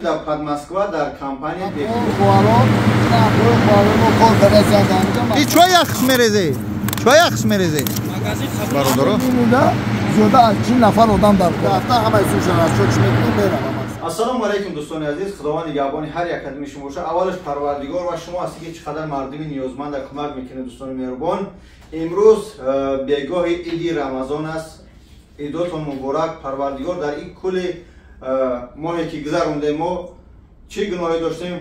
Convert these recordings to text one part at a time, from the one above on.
Дар Подмосква дар компания И чой яхш мерезе? Чой яхш мерезе? Бародаро? Зиёда аз 40 нафар одам дар кор. Рафта ҳамаи сушан аз чоч мекунем меравам. Ассалому алайкум, дӯстони азиз, Худованд нигаҳбони ҳар як қадами шумо бошад. Аввалаш Парвардигор ва шумо ҳастед, ки чӣ қадар мардуми ниёзманда кӯмак мекунед, дӯстони меҳрубон. Имрӯз бегоҳи иди Рамазон аст. Идотон муборак. Парвардигор дар ин кулли моҳе ки гузарондем, мо чӣ гуноҳе доштем,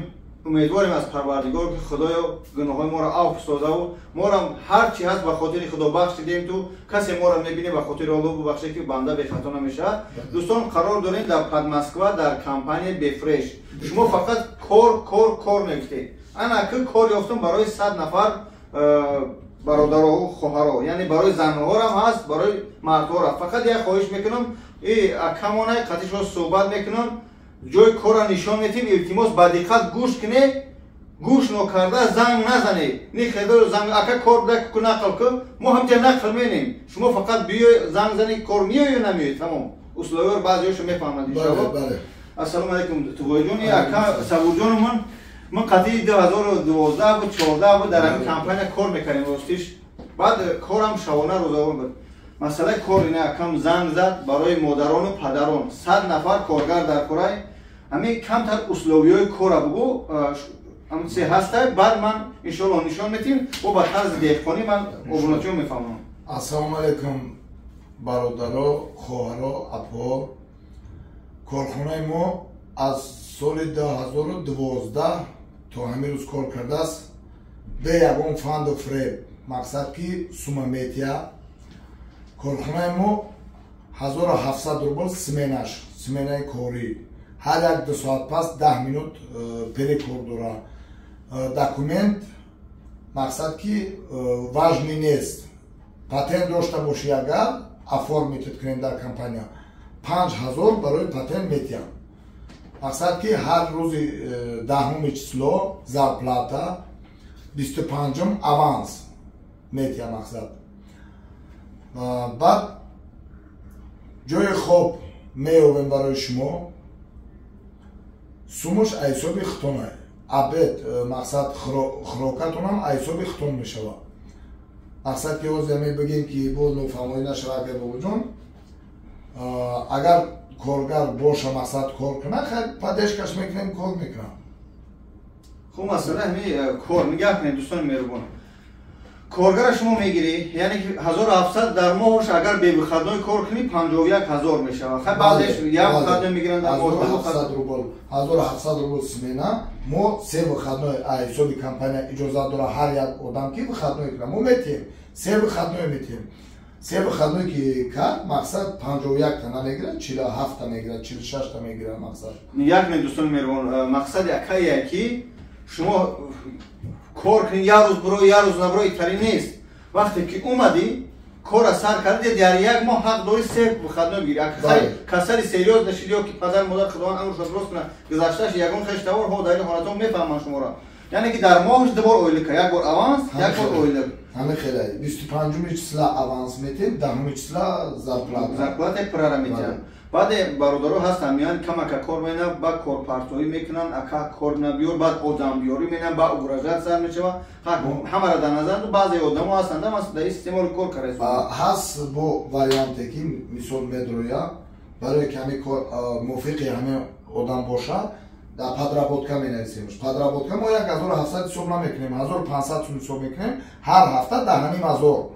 умедворем аз Парвардигор, ки Худоё гуноҳҳои моро афв созаву моро ҳар чи ҳаст ба хотири Худо бахшидем. Ту касе моро мебинӣ, ба хотири Алло бубахше, ки банда бехато намешавад. Дӯстон, қарор дорем дар Подмосква дар компания Бефреш. Шумо фақат кор, кор, кор мегуфтед. Ана ки кор ёфтум барои 100 нафар бародарову хоҳаро, яъне барои занҳорам ҳаст, барои мардҳора. Фақат як хоҳиш мекунам, и акамона қатишро суҳбат мекунам, ҷои корро нишон медиҳем. Илтимос, ба диққат гӯш кунед, гӯш нокарда занг назанед. Нихедо занг, ака, кор буда, ку нақл ку, мо ҳамҷа нақл менем. Шумо фақат биёй, занг занед, кор меоё намеоё, тамом. Условиёро баъзеҳошо мефаҳманд, иншоалло. Ассалому алайкум, Туғоиҷон. И ака Сабурҷонумон, ман қатъи 2012 буд, 14 буд, дар ҳамин компания кор мекардем. Ростиш, баъд корам шабона рӯзавон буд. Масъалаи кор ина, акам занг зад, барои модарону падарон 100 нафар коргар дар корай. Ҳамин камтар условиёи кора бугӯ, ҳамин се ҳастай, баъд ман иншоалло нишон метиҳем бо ба тарзи деҳқонӣ, ман обуначиён мефаҳмам. Ассалому алайкум, бародаро, хоҳаро, апо. Корхонаи мо аз соли 2012 то ҳамин рӯз кор кардааст бе ягон фанду фреб, мақсад ки сума метия. Корхонаи мо 1700 рубл сменаш, сменаи корӣ, ҳар як 2 соат пас 10 минут перекур дора. Документ, мақсад ки важный нест, патент дошта бошӣ, агар оформить кунем дар компания, 5000 барои патент метиҳам. Мақсад ки ҳар рӯзи 10-уми число зарплата, 25-ум аванс метиҳам. Мақсад, баъд ҷои хоб меёбем барои шумо, сумуш айсоби хитона, обед, мақсад, хӯрокатонам айсоби хитон мешавад. Мақсад ки ҳозир мебигем, ки боз нофаҳмоӣ нашавад, агар бобоҷон, агар коргар боша, мақсад, кор кунад, хайр, поддержкаш мекунем, кор мекунам. Хуб, масъала ҳами кор нигаҳ кунед, дӯстони меҳрубон. Коргара шумо мегирӣ, яъне ки 1700 дар моҳош, агар бе выходной кор кунӣ, 51 000 мешавад. Хай, баъзеш як выходной мегиранд дар моҳ. 1700 рубл, 1700 рубл смена. Мо се выходной, ҳисоби компания иҷозат дора ҳар як одам ки выходной кунад, мо метиҳем, се выходной метиҳем. Се выходной ки кард, мақсад, 51-та намегирад, 47-та мегирад, 46-та мегирад, мақсад. Нигаҳ кунед, дӯстони меҳрубон, мақсади акае ки шумо кор кунед, як рӯз биро, як рӯз набиро, итари нест. Вақте ки омадӣ, кора сар карди, дар як моҳ ҳақ дорӣ се выходной бигирӣ. Касали серьёз нашид ё ки падар модар, Худованд амршо дуруст кунад, гузашташ, ягон хештавор ҳо, дар ин ҳолатҳо мефаҳманд шуморо. Яъне ки дар моҳш ду бор ойлика, як бор аванс, як бор ойлик. Ҳамин хеле, 25-уми числа аванс метем, 10-уми числа зарплата. Зарплата пурара метиҳанд. Баъде бародаро ҳастанд, меянд, камака кор менав, ба корпартоӣ мекунанд, ака, кор набиёр, баъд одамбиёрӣ менанд, ба угрожать сар мешавад. Ҳамаро дар назар. Баъзе одамо ҳастанд, дар истеъмоли кор карда. Ҳаст бо варианте ки мисол медроя, барои ки ҳамин кор мувофиқи ҳамин одам бошад, дар подработка менависем. Подработка мо 1700 ҳисоб намекунем, 1500 сум ҳисоб мекунем, ҳар ҳафта 10 500.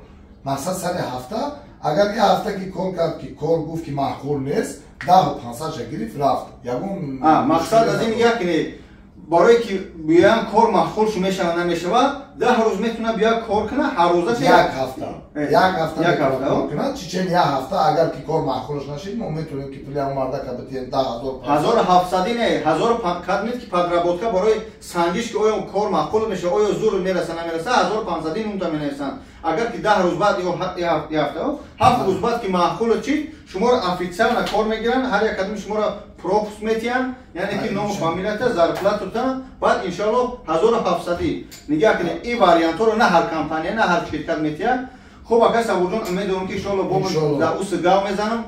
Мақсад, сари ҳафта агар як ҳафта ки кор кард, ки кор гуфт ки маъқул нест, 10 500-ша гирифт, рафт, ягон Мақсад аз ин як не, барое ки биёям, кор маъқул шу мешава, намешава, 10 рӯз метавона биёя, кор куна, ҳаррӯза. Як ҳафта, як ҳафта кор куна, чичен як ҳафта агар ки кор маъқулаш нашид, мо метавонем ки пули ҳамон мардака битиҳем, 10 000. 1700-и не, ҳазору кадмед ки подработка барои санҷиш, ки оё кор маъқул мешава, оё зур мераса, намераса, 1500-и нумта менависанд. Агар ки 10 рӯз баъд ё ҳафта, 7 рӯз баъд ки маъқул чид, шуморо официально кор мегиранд, ҳар як кадоми шуморо пропуск метиҳанд, яъне ки ному фамилията, зарплатата, баъд иншоалло 1700-и. Нигаҳ кунед, ин вариантҳоро на ҳар компания, на ҳар ширкат метиҳад. Хуб, ака Сабурҷон, умедворам, ки иншоалло бо дар уси гав мезанам,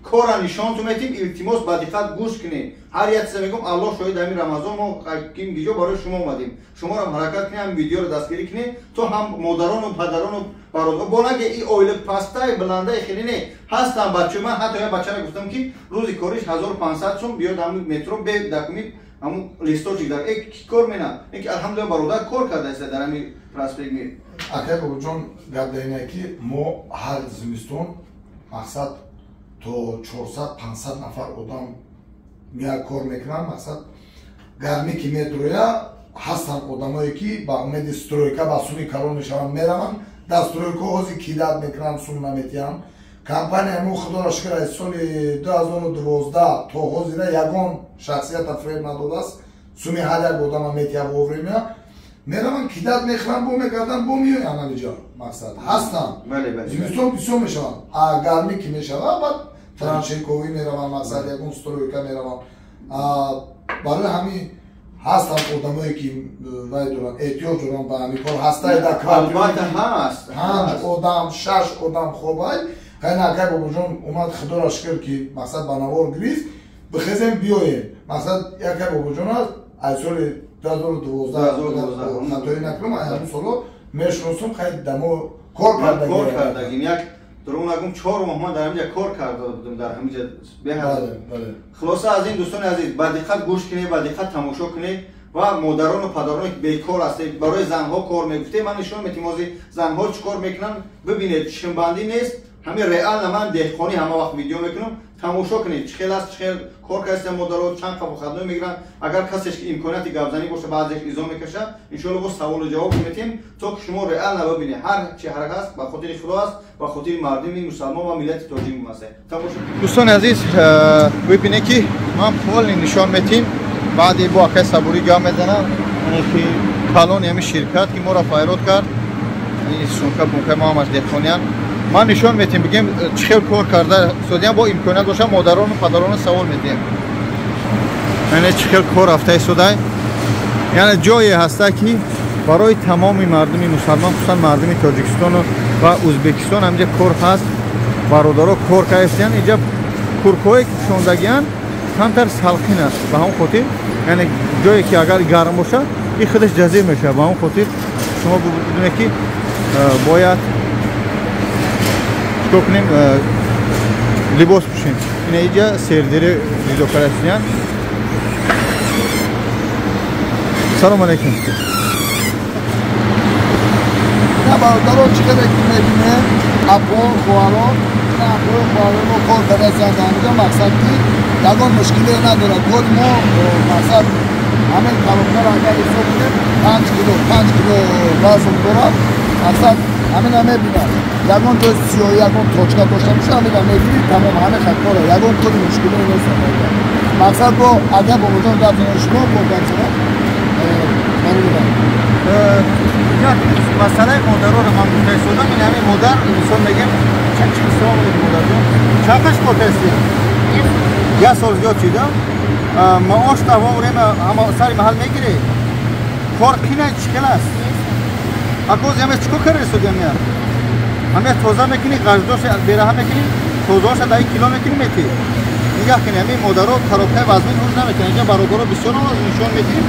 кора нишонту метиҳем. Илтимос, ба диққат гӯш кунед. Ҳар як чиза мегӯм, Аллоҳ шоҳид, ҳамин Рамазон мо ким гиҷо барои шумо омадем. Шуморо ҳаракат кунед, ҳам видеоро дастгирӣ кунед, то ҳам модарону падарону бародар бо наге и оила пастай баландай хеле не ҳастам. Бачаи ман ҳатто як бачаро гуфтам, ки рӯзи кориш 1500 сум биёд, ҳамин метро бе документ, ҳамун листочек дар ки кор мена. Ин ки алҳамдулилла бародар кор кардааст дар ҳамин проспект Мир. Акай Бобоҷон, гап дар ине ки мо ҳар зимистон мақсад то 400-500 нафар одам меяд, кор мекунанд. Мақсад гармӣ ки медроя, ҳастанд одамое ки ба умеди стройка ба суми калон мешаванд, мераванд дар стройка, ҳози кидать мекунанд, сум наметиҳанд. Компания мо, худоро шукр, аз соли 2012 то ҳозира ягон шахсията фреб надодааст, суми ҳар як одама метиҳад вовремя. Мераванд, кидать мехӯранд, бо мегарданд, бо меоянд ҳамиҷо. Мақсад ҳастанд, зимистон бисёр мешаванд, а гармӣ ки мешавад, баъд траншейковӣ мераванд, мақсад ягон стройка мераванд. Барои ҳамин ҳастанд одамое ки вай доранд, эҳтиёҷ доранд ба ҳамин кор, ҳастай дар Албатта ҳаст. Панҷ одам, шаш одам хобай. Хайна акай Бобоҷон омад, худоро шукр, ки мақсад ба навор гирифт, бихезем, биёем. Мақсад якай Бобоҷон аст, аз соли 2012, хатоӣ накунам, аз ҳамин соло мешиносам, хай дамо кор кор кардагим. Як дурӯғ нагум, 4 моҳ ман дар ҳаминҷа кор карда будам, дар ҳаминҷа беҳад. Хулоса, аз ин дӯстони азиз, ба диққат гӯш кунед, ба диққат тамошо кунед ва модарону падароне ки бекор ҳастед, барои занҳо кор мегуфтед, ман нишон метим ҳозир занҳо чӣ кор мекунанд. Бибинед, чишмбандӣ нест, ҳамин реально ман деҳқонӣ ҳама вақт видео мекунам. Тамошо кунед, чӣ хел аст, чӣ хел кор кардастанд модаро, чанд қафо мегиранд. Агар касеш ки имконияти гапзанӣ боша, баъзеш изо мекашад, иншоалло боз саволу ҷавоб метем, то ки шумо реально бибинед. Ҳар чи ҳаракат аст, ба хотири Худо аст, ба хотири мардуми мусалмон ва миллати тоҷик аст. Тамошо. Дӯстони азиз, бибинед ки ман полный нишон метим. Баъди бо акай Сабурӣ гап мезанам, ки калони ҳамин ширкат, ки моро файрод кард, сумка пункаи мо ҳамаш деҳқониян. Ман нишон метим, бигем чӣ хел кор карда истодиям, бо имконият боша модарону падарону савол медиҳем, яъне чӣ хел кор рафта истодай. Яъне ҷое ҳаста ки барои тамоми мардуми мусалмон, хусусан мардуми Тоҷикистону ва Ӯзбекистон ҳаминҷа кор ҳаст. Бародаро кор карда, инҷа куркҳое ки пӯшондагианд камтар салқин аст, ба ҳамон хотир, яъне ҷое ки агар гарм бошад, ин худаш ҷазир мешавад. Ба ҳамон хотир шумо бидунед ки бояд чикор кунем, либос пӯшем. Ина иҷа сердери ҷудо карда. Салом алейкум. На бародарон, чӣ қадар ки мебинем, апо хоҳарон, апои хоҳарони мо кор карда ҳамиҷа. Мақсад ки ягон мушкиле надорад кори мо. Мақсад ҳамин коробкаро агар ҳисоб кунем, 5 кило, 5 кило вазн дорад. Мақсад ҳамина мебинад, ягон ҷои сиёҳӣ, ягон точка дошта боша, ҳамина мегирӣ, тамом, ҳамин кора, ягон кори мушкиле нест. Мақсад бо агар Бобоҷон гап занад, шумо бо гап занад. Масъалаи модароро ман гуфта истодам. Ин ҳамин модар, мисол мегем, чӣ? Салом алейкум, модарҷон, чанд қаш кор кардастед? Як сол зиёд шида. Маош дар время ҳама сари маҳал мегиред? Кор қина, чӣ хел аст? Акоз ҳаме чӣ кор карда истоди? Ҳамия ҳамия тоза мекунӣ, ғаждоша бераҳа мекунӣ, тозаоша дар кило мекунӣ, метӣ. Нигаҳ кунӣ, ҳамин модаро коробкаи вазнин ҳуж намекунанд. Инҷа бародаро бисёр нишон медиҳем,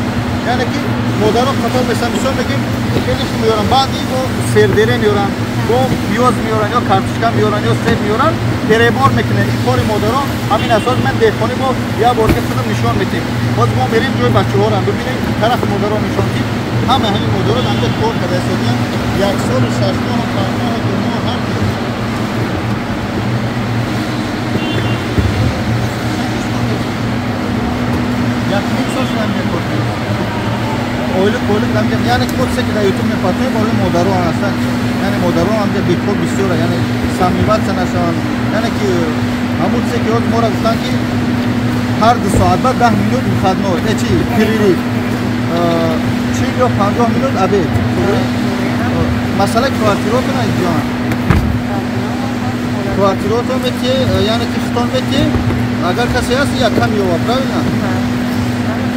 яъне ки модаро қатор месан, бисёр мегем, хелеш меёранд, баъди бо сердере меёранд, бо пиёз меёранд, ё картошка меёранд, ё себ меёранд, перебор мекунанд. Ин кори модаро ҳамин асос. Ман деҳқонӣ бо як бор ки худам нишон медиҳем. Боз мо мерем ҷои бачаҳоро бибинем, тарафи модаро нишон дим. Ҳама ҳамин модаро ҳамҷа кор карда истодиянд, як солу 6 моҳ, 5 моҳ, 2 моҳ, ҳар. Якним сол шуда ҳамҷа кор кардем. Ойлук, ойлук ҳамҷа, яъне ки мо чизе ки дар Ютуб мепартоем, барои модарон ҳастанд. Яъне модарон ҳамҷа бекор бисёра, яъне сомневаться нашаванд. Яъне ки ҳамун чизе ки моро гуфтанд, ки ҳар 2 соат баъд 10 минут выходной, э чи, перерыв, 40 ё 50 минут обед. Масъалаи квартиротон ҷон, квартиротон метие, яъне ки хитон метие, агар касе ҳаст, якам ёва, правильно?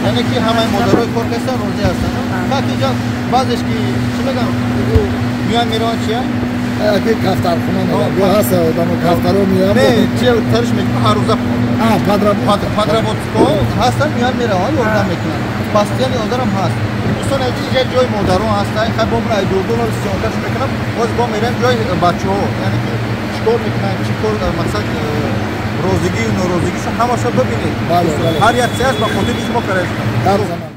Яъне ки ҳамаи модарои кор кардастан розӣ ҳастанд. Как инҷа баъзеш ки чӣ мегӯям, меоянд, мераванд, чия? Яке кафтархона мегӯяд. Ё ҳаст одамо кафтаро меоянд. Не, чи тарш мекунад ҳар рӯза. Подработка ҳастанд, меоянд мераванд, ёрдам мекунанд. Постоянный одам ҳаст. Дӯстони азиз, инҷа ҷои модарон ҳастанд. Хай бо ман айдурдуро съёмкаш мекунам. Боз бо мерем ҷои бачаҳо. Яъне ки чӣ кор мекунанд, чӣ кор мақсад розигию норозигиашон ҳамаашро бибинед. Ҳар як чиз ба хотири шумо карда. Дар замон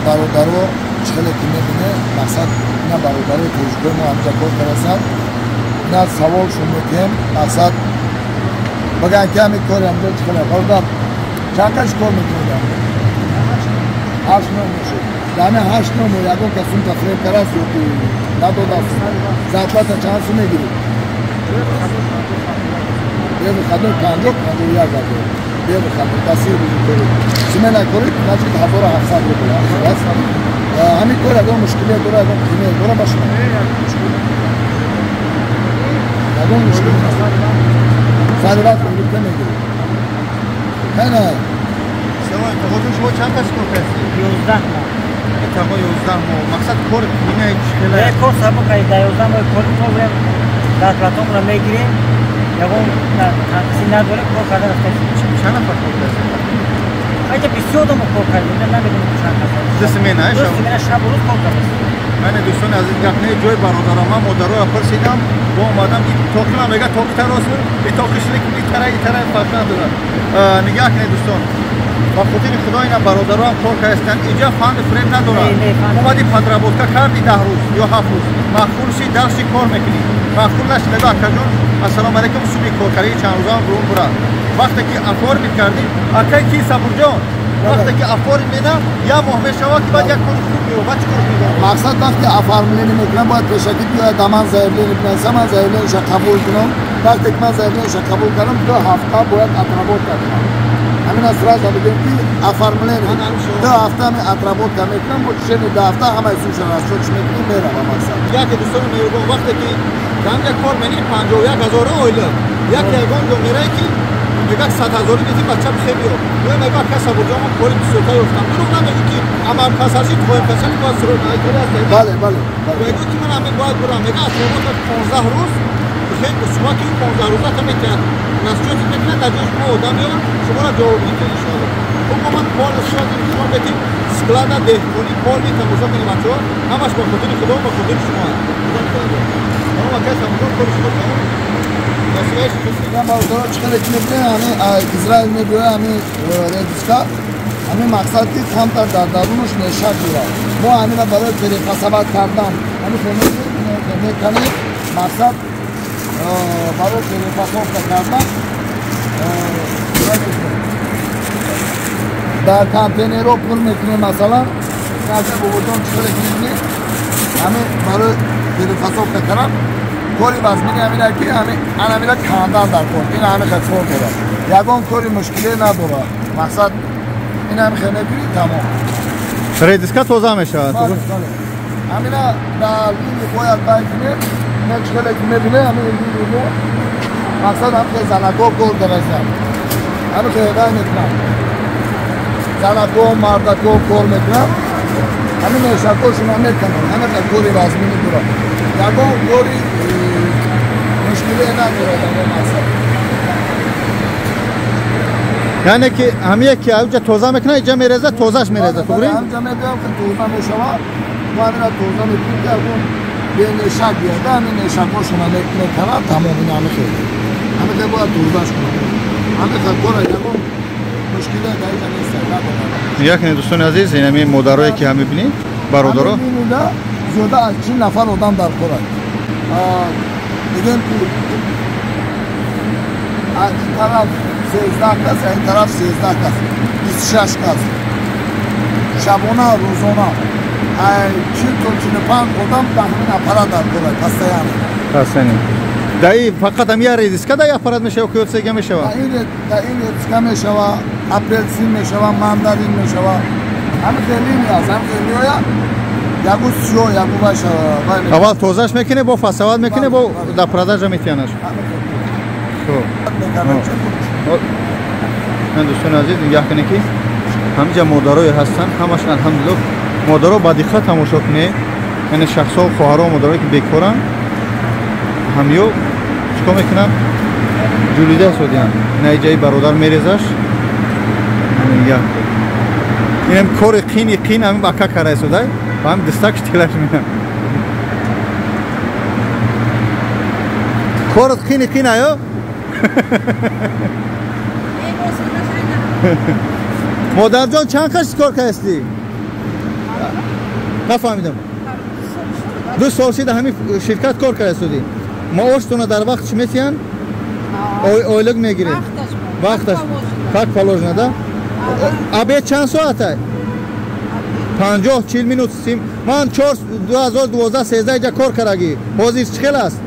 бародаро чӣ хеле ки мебинед, мақсад ина бародарои тоҷикои мо ҳамҷа кор кардаанд. Ина саволшон мекунем, мақсад бигӯянд ки ҳамин кори ҳамҷа чӣ хеле. Бародар, чанд кас кор мекунед? 8 моҳ мешуд. Дар ҳамин 8 моҳ ягон кас сумта фиреб кардааст ё ки надодааст? Зарплата чанд сум мегиред? Бевыходной 50-51 ҳазор. Бевыходной дар 3 рӯзи корӣ. Смена корӣ значит 1700 рубл. Ҳамин кор ягон мушкилие дора, ягон қимие дора ба шумо? Ягон мушкиле нест. Сари вақт улукка мегиред. Кайна? Салом, тағоҷон, шумо чанд кас кор кардед? 11 моҳ. Тағо 11 моҳ. Мақсад кор қимия чӣ хела? Не, кор сабук аст. Дар 11 моҳ кори мо зарплатамонро мегирем. Ягон танқисӣ надорем, кор карда рафтаем. Чанд нафар кор кардед? Айҷа бисёр одамо кор кардем, намедонем чанд кас. Ду смена, ду смена шабу рӯз кор кардем. Ман дӯстони азиз, гап не, ҷои бародарам, ман модароя пурсидам, бо омадам, тоқи ман мега тоқи тароз, и тоқи шилик, и тара, и тара фарқ надорад. Нигаҳ кунед дӯстон, ба хотири худо ина бародароам кор кардастанд, инҷа фанди фиреб надорад. Омади подработка карди 10 рӯз ё 7 рӯз, маъқул ши, дарши кор мекунӣ, маъқул наши мега акаҷон ассалому алайкум, суми коркарии чанд рӯзаам бурун бура. Вақте ки оформить кардӣ, акай ки Сабурҷон, вақте ки оформить мена, як моҳ мешавад ки баъд як кори хуб меёбад, чӣ кор мекунад? Мақсад вақте оформление мекунам, бояд пешакӣ биёяд да ман заявление бинависам, ман заявлениеша қабул кунам. Вақте ки ман заявлениеша қабул кардам, 2 ҳафта бояд отработка кунам. Ҳамин аз сразу бигем ки оформление 2 ҳафта ҳамин отработка мекунам, бо течение 2 ҳафта ҳамаи сумша расчётш мекунем, меравам мақсад. Яке дӯстони меҳрубон, вақте ки дар кор менӣ 51 ҳазор оила, яке ягон ҷо меравӣ ки мегӯяд 100 ҳазорӣ медиҳӣ, бача бихе биё. Ё мегӯяд кас Сабурҷон, ман кори бисёртар ёфтам. Дурӯғ намегӯ ки амал касалши, хоҳем касали, бояд сурӯ наитори аст. Бале, бале. Мегӯ ки ман ҳамин бояд бурам. Мегӯяд отработка 15 рӯз, бихе шумо ки 15 рӯза та метиҳад. Расчёт мекунад, дар ҷои шумо одам меорад, шуморо ҷавоб медиҳад иншоалло. Хуб, ман полностью шумо метим склада деҳқонӣ полный тамошо кунем бачаҳо, ҳамаш ба хотири худо, ба хотири шумо аст. Тамом акай Сабурҷон, кори шумо тамом. Бародаро, чӣ хеле ки мебинем, ҳамин Израил мебиёяд, ҳамин редиска, ҳамин мақсад ки камтар дар дарунаш нешак дорад. Мо ҳамина барои перефасовать кардан ҳамин мекунем, мақсад барои перефасовка кардан дар контейнерҳо пур мекунем. Масалан, бобоҷон, чӣ хеле ки мебинем, ҳамин барои перефасовка кардан кори вазмини ҳамина ки ҳамина кандан дар кор, ин ҳамин хел кор дорад, ягон кори мушкиле надорад. Мақсад ин ҳамин хел мекунӣ, тамом. Редиска тоза мешавад. Ҳамина дар лини бояд бай кунем, ина чӣ хеле ки мебинем, ҳамин лини мо мақсад ҳамин хел занако кор дарастанд, ҳамин хел бай мекунанд, занако мардако кор мекунанд, ҳамин мешакошона мекунанд, ҳамин хел кори вазмини дорад, ягон кори мушкиле надорад ягон мақсад. Яъне ки ҳамие ки авҷа тоза мекунад, иҷа мереза, тозаш мереза, туғри? Ҳамҷа мебиём ки тоза мешавад, мо ҳамина тоза мекунем ки ягон бенешак биёяд, ҳамин нешакошона мекунад, тамом. Ин ҳамин хел, ҳамин хел бояд тозаш кунад, ҳамин хел кора ягон мушкиле дар иҷа нест, надорад. Нигоҳ кунед дӯстони азиз, ин ҳамин модарое ки ҳам мебинед, бародаро, зиёда аз 40 нафар одам дар кор аст. Мегӯем ки аз ин тараф 13 кас, аз ин тараф 13 кас, 26 кас. Шабона, рӯзона 40 то 45 одам дар ҳамин аппарат дар кор аст, постоянно. Постоянно. Даи фақат ҳам як редиска дар аппарат мешава, ки ёдсега мешава? Дар ин редиска мешава, апелсин мешава, мандарин мешава. Ҳамин хел линия аст, ҳамин хел меояд. Ягу сиё, ягу вай. Аввал тозаш мекунӣ, бо фасовать мекунӣ, бо дар продажа метиянаш. Хуб. Ман дӯстони азиз, нигоҳ кунед ки ҳаминҷа модарое ҳастанд, ҳамашон алҳамдулиллоҳ. Модаро ба диққат тамошо кунед, яъне шахсҳо, хоҳаро, модарое ки бекоранд, Ҳамё чикор мекунам? Ҷулида содиян. Ина ҷаи бародар мерезаш. Як. Инам кори қини қин ҳамин ака карай содай. Ба ҳам дистакш телаш меям. Корот қини қин аё? Модарҷон чанд қаш кор кардӣ? Нафаҳмидам. 2 сол шида ҳамин ширкат кор кардастудӣ. Маоштона дар вақт чӣ метиҳанд? Ойлук мегиред? Вақташ. Как положено, да? Обед чанд соата? 50-40 минут. Ман 2012-13 иҷа кор карагӣ. Ҳозир чӣ хел аст?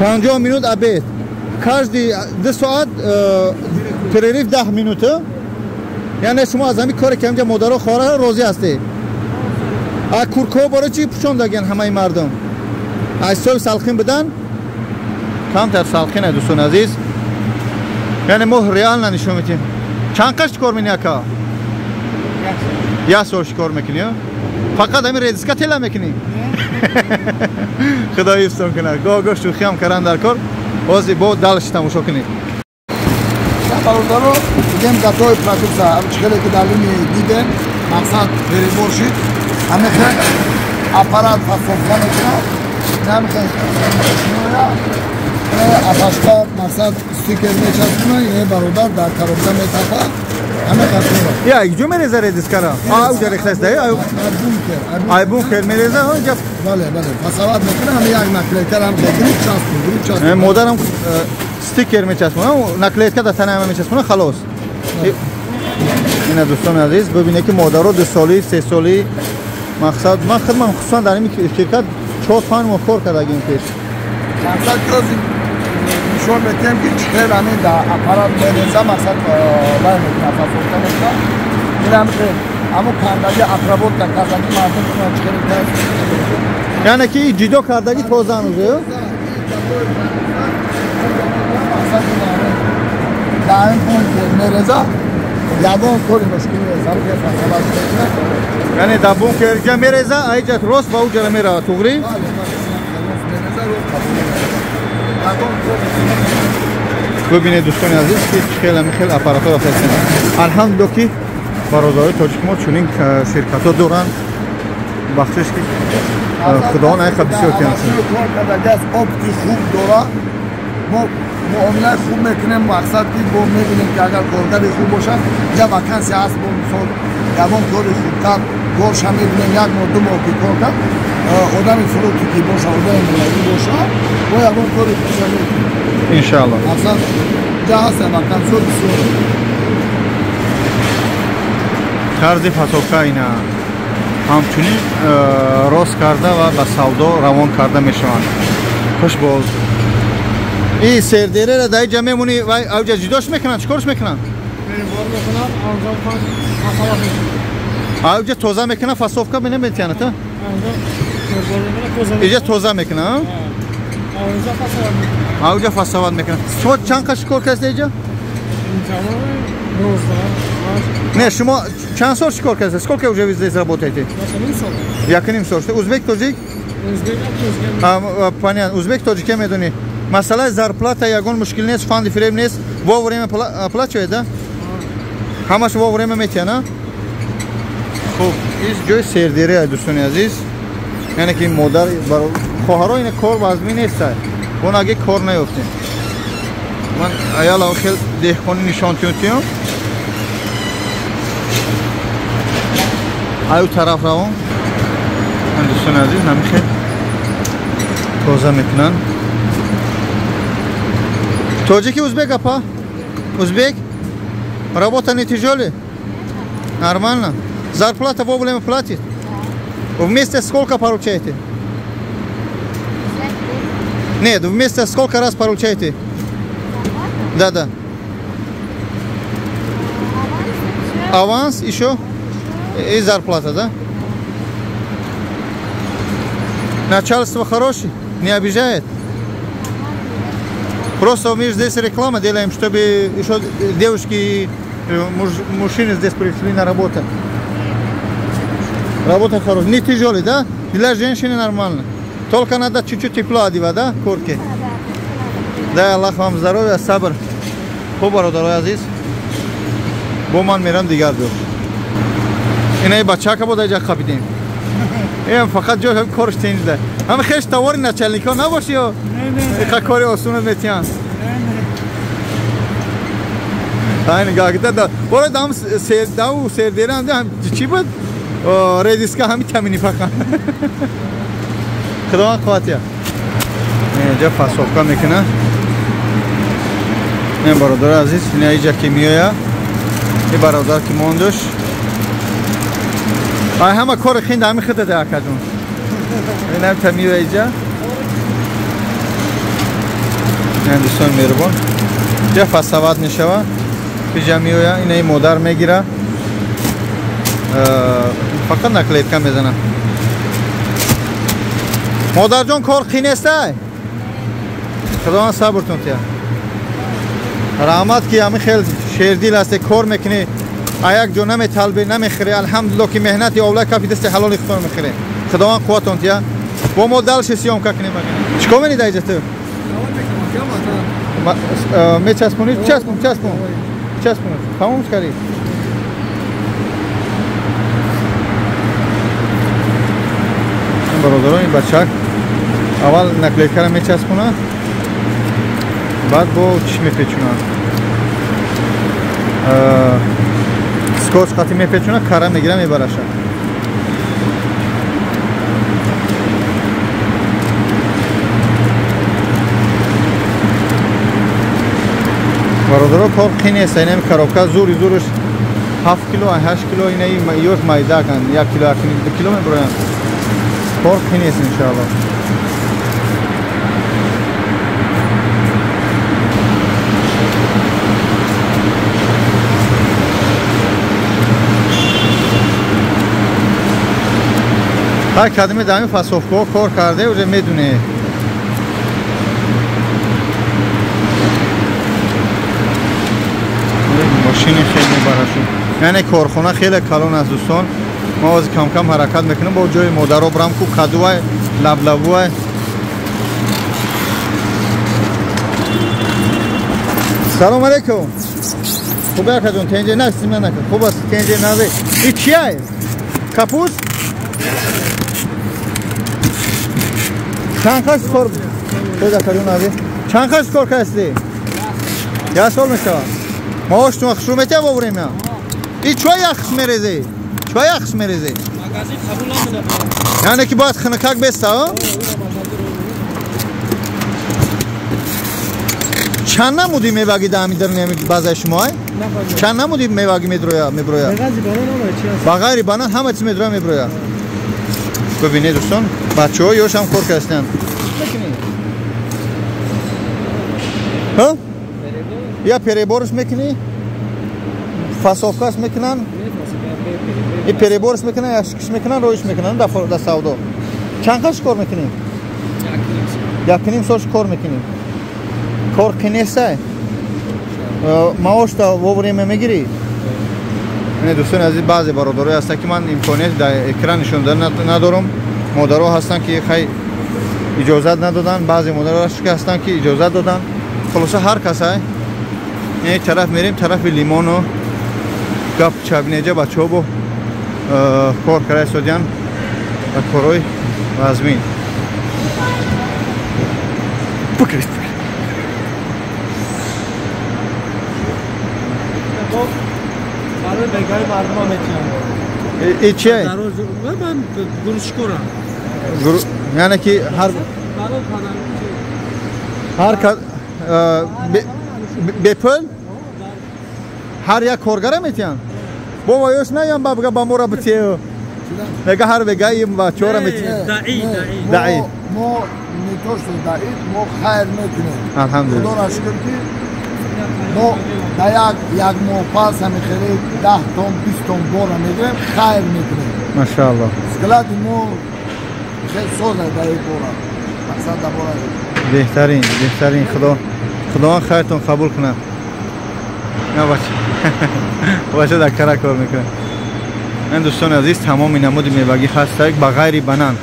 50 минут обед. Каждый 2 соат перерыв 10 минут. Яъне шумо аз ҳамин коре ки ҳамҷа модаро хоҳаро розӣ ҳастед? А куркаҳо барои чӣ пӯшондагиян ҳамаи мардум? Аз ҳисоби салқин будан? Камтар салқин аст, дӯстони азиз. Яъне мо реально нишон медиҳем. Чанд қаш кор мекунӣ ака? Як сол кор мекунӣ? Фақат ҳамин редиска тела мекунӣ? Худо ҳифзтон кунад. Гоҳ-гоҳ шӯхӣ ҳам кардан дар кор. Ҳозир бо дальше тамошо кунед. Бародаро, дидем готовый продукция, чихеле ки дар линии дидем, мақсад перебор шид. Ҳамихе аппарат фасовка мекунад, намихе апашка мақсад стикер мечаспонад, ин бародар дар коробка метапа, ҳамихе кора. Я, иҷо мереза редискара? А, уҷа рехтаст, да? Ай бункер мереза, онҷа. Бале, бале, фасоват мекунад, ҳами як наклейка ҳам гирифт, часпон, гирифт, часпон. Модарам стикер мечаспонад, наклейка дар танаи ҳама мечаспонад, халос. Ина дӯстони азиз, бибинед ки модаро 2 соли, 3 соли мақсад ман худман хусусан дар ин ширкат 4-5 моҳ кор кардагим пеш. Мақсад ки нишон медиҳем ки чӣ хел ҳамин дар аппарат мереза, мақсад вай мекунад, фасовка мекунад. Ин ҳам хел ҳамон кандаги обработка кардаги мардум кунад чӣ хел. Яъне ки ҷидо кардаги тоза ҳанӯз, ё? Дар ин бункер мереза, ягон кори мушкил нест, ҳам хел фасоват мекунад. Яъне дар бункер ҷа мереза, аиҷа рост ба уҷара меравад, туғри? Бибинед дӯстони азиз ки чӣ хел ҳамин хел аппаратҳо рафтаистанд. Алҳамдулилло ки бародарои тоҷики мо чунин ширкатҳо доранд. Бахшиш ки худованд айқа бисёр кунад. Кор кардагиаст, опыти хуб дора. Мо муомилаи хуб мекунем, мақсад ки бо мебинем ки агар коргари хуб бошад, я вакансия ҳаст, бо мисол ягон кори хубтар корша мебинем, 1 моҳ 2 моҳ ки кор кард, одами фурӯти ки боша, одами мулоим боша, бо ягон кори хубша мекунем. Иншаалло. Мақсад ҷа ҳаст вакансиё бисёр. Тарзи фасовка ина ҳамчунин рост карда ва ба савдо равон карда мешаванд. Хуш боз. И сердерера дар иҷа мемонӣ ва авҷа ҷудош мекунанд, чӣ корш мекунанд? Перебор мекунанд, анҷом фасовка мекунанд. Авҷа тоза мекунанд, фасовка менаметиянад, а? Иҷа тоза мекунанд, а? Авҷа фасоват мекунанд. Шумо чанд қаш кор кардед иҷа? Не, шумо чанд сол чӣ кор кардед? Сколько уже вы здесь работаете? 1,5 сол. Узбек, тоҷик? Понятно. Узбек, тоҷик медонӣ. Масъалаи зарплата ягон мушкил нест, фанди фиреб нест, вовремя оплачивает, да? Ҳамаш вовремя метиҳанд, а? Хуб, ин ҷои сердерӣ аст, дӯстони азиз. Яъне ки модар хоҳаро ина кор вазмин нест, он аге кор наёфтем. Ман аяла хел деҳқонӣ нишон тиём. Аю тараф равон. Дӯстони азиз, ҳамин хел тоза мекунанд. Тоҷики узбек апа? Узбек? Работа не тяжелая? Нормально? Зарплата вовремя платит? Вместе сколько получаете? Нет, вместе сколько раз получаете? Да, да. Аванс еще и зарплата, да? Начальство хорошее, не обижает? Просто мы здесь реклама делаем, чтобы еще девушки и мужчины здесь пришли на работу. Работа хорошая. Не тяжелая, да? Для женщины нормально. Только надо чуть-чуть тепло одевать, да, куртки? Дай Аллах вам здоровья, сабр. Хуб, бародарои азиз, бо ман мерам дигар ҷо. Инаи бачака бо даҷа қапидем. Ин фақат ҷо корш тенҷда. Ҳама хеш товари начальникҳо набоши ё? Иқа кори осуна метиҳанд. Ай нигоҳ кида. Бора дам сердау сердерам ҳам чӣ буд? Редиска ҳами тамини фақат. Худованд қувватия. Инҷа фасовка мекунад. Ин бародари азиз, ина иҷа ки меояд, ин бародар ки мондуш. Ай ҳама кори хинда ҳами хида да акаҷон. Инам та меояд иҷа. Ин дӯстони меҳрубон. Иҷа фасават мешавад. Иҷа меояд, ина ин модар мегирад. Фақат наклейка мезанад. Модарҷон кор қин нестай? Худованд сабртон тия. Раҳмат ки ҳамин хел шердил ҳасте, кор мекунӣ, а як ҷо наметалбӣ, намехӯрӣ. Алҳамдулилло ки меҳнати овла кафи дасти ҳалоли худтон мехӯрӣ. Худованд қувватон тия. Бо мо дальше съёмка кунем. Чӣ кор менӣ даиҷа ту? Мечаспонӣ? Часпон, часпон. Часпон. Тамом кардӣ? Бародарон, ин бачак аввал наклейкаро мечаспонад, баъд бо чӣ мепечонад? Скотч қатӣ мепечонад, кара мегира мебараша. Бародаро, кор қин нест. Инами коробка зури зурш 7 кило, 8 кило, инаи ёш майдакан, 1 кило, 1.5 кило мебароянд. Кор қин нест иншоалло. Ҳар кадоме дар ҳамин фасовкаҳо кор карде, уже медоне. Мошини хеле мебарашон. Яъне корхона хеле калон аст дӯстон. Мо ҳозир кам-кам ҳаракат мекунем бо ҷои модаро брам ку кадувай, лаблабувай. Салом алейкум. Хуб акаҷон, тенҷе насима накун. Хуб аст, тенҷе назе. И чиай? Капуст? Чанд қаш кор? Хуб акаҷон назе. Чанд қаш кор кардӣ? Як сол мешавад. Маоштон хушрӯ метиҳад во время? И чой яхш мерезӣ? Чой яхш мерезӣ? Магазин қабул намекунад. Яъне ки бояд хунукак беста, а? Чанд намуди меваги дар ҳамин даруни базаи шумо, ай? Чанд намуди меваги медроя, меброя? Ба ғайри банан ҳама чиз медроя, меброя. Бибинед дӯстон, бачаҳо ёшам кор карданд. Ҳа? Я переборш мекунӣ? Фасовкаш мекунанд? И переборш мекунанд, яшкиш мекунанд, роиш мекунанд дар савдо. Чанд қаш кор мекунӣ? 1.5 сол кор мекунӣ. Кор қин нестай? Маошта вовремя мегирӣ? Не, дӯстони азиз, баъзе бародарое ҳастанд ки ман имконият дар экран нишон додан надорам. Модаро ҳастанд ки хай иҷозат надоданд, баъзе модаро ҳастанд ки иҷозат доданд. Хулоса ҳар кас ай. Не тараф мерем, тарафи лимону гап чабинеҷа бачаҳо бо кор карда истодиянд ва корҳои вазмин. Бикрис. Барои бегари мардума метиҳам. И чие? Ман гурӯшкорам. Яъне ки ҳар бепул ҳар як коргара метиҳанд? Бо ваёш наям бабга ба мора битиё. Мега ҳар бегаи бачаҳора метиҳанд. Даи. Мо не то что даи, мо хайр мекунем. Алҳамдулиллоҳ. Худоро шукр ки мо дар як моҳ пас ҳамин хеле 10 тон 20 тон бора мегирем, хайр мекунем. Машааллоҳ. Склади мо хеле соза дар ин бора. Мақсад дар бора. Беҳтарин, беҳтарин. Худованд хайртон қабул кунад. На бача. Бача дар кара кор мекунад. Ин дӯстони азиз, тамоми намуди мевагӣ ҳастак ба ғайри банан.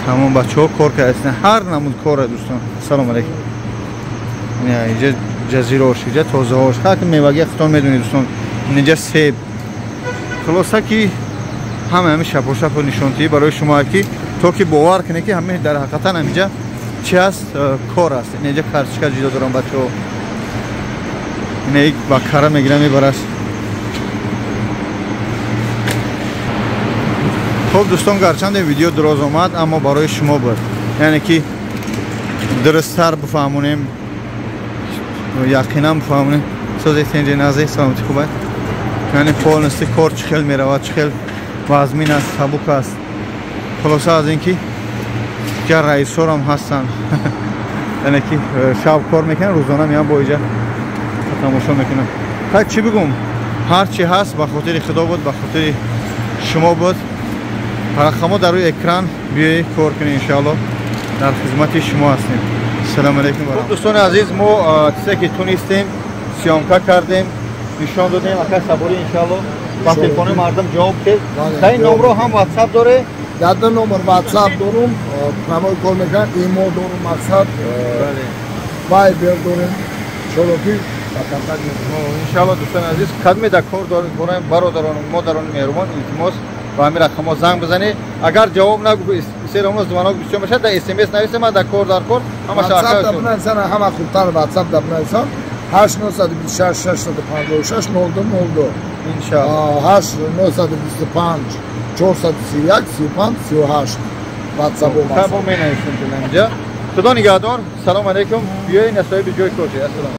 Тамом бачаҳо кор кардастанд, ҳар намуд кора дӯстон. Салом алейкум. Инҷа ҷазирош, инҷа тозаҳош, ҳар мевагӣ худтон медонед дӯстон. Инҷа себ. Хулоса ки ҳама ҳами шапошапо нишонтиҳӣ барои шумо ки то ки бовар кунед ки ҳама дар ҳақиқатан ҳаминҷа чи аст, кор аст. Инҷа карточка ҷидо дорам бачаҳо. Ина як ба кара мегирам мебарас. Хуб дӯстон, гарчанде видео дроз омад, аммо барои шумо буд, яъне ки дурусттар бифаҳмонем, яқинан бифаҳмонем. Сози тенҷи нази саломати хуб аст. Яъне полностью кор чӣ хел меравад, чӣ хел вазмин аст, сабук аст. Хулоса аз ин ки ҷа раисорам ҳастанд, яъне ки шаб кор мекунанд, рӯзона меян бо иҷа тамошо мекунанд. Так чӣ бигӯм, ҳар чи ҳаст ба хотири Худо буд, ба хотири шумо буд. Рақамҳо дар рӯи экран, биёед кор кунед, иншоалло дар хизмати шумо ҳастем. Салом алейкум. Хуб дӯстони азиз, мо чизе ки тунистем съёмка кардем, нишон додем. Ака Сабурӣ иншоалло ба телефони мардум ҷавоб дед. Та ин номро ҳам WhatsApp доре? Дар ду номер WhatsApp дорум, прямой кор мекунам, имо дорум, мақсад Viber дорем. Иншоалло ки ба контакт мекунем. Иншоалло дӯстони азиз, кадме дар кор дорем, бародарон, модарони меҳрубон, илтимос ба ҳамин рақамҳо занг бизанед. Агар ҷавоб нагӯ, серамно звонок бисёр мешавад, дар SMS нависед, ман дар кор ҳамаша WhatsApp да бинависанд, ҳама хубтар WhatsApp да бинависанд. 8 926 656 02 02. Иншоалло. 8 925 431 35 38 WhatsApp Та бо менависем инҷа. Худо нигаҳдор. Салом алейкум. Биёед насоиби ҷои кор шед. Ассалом.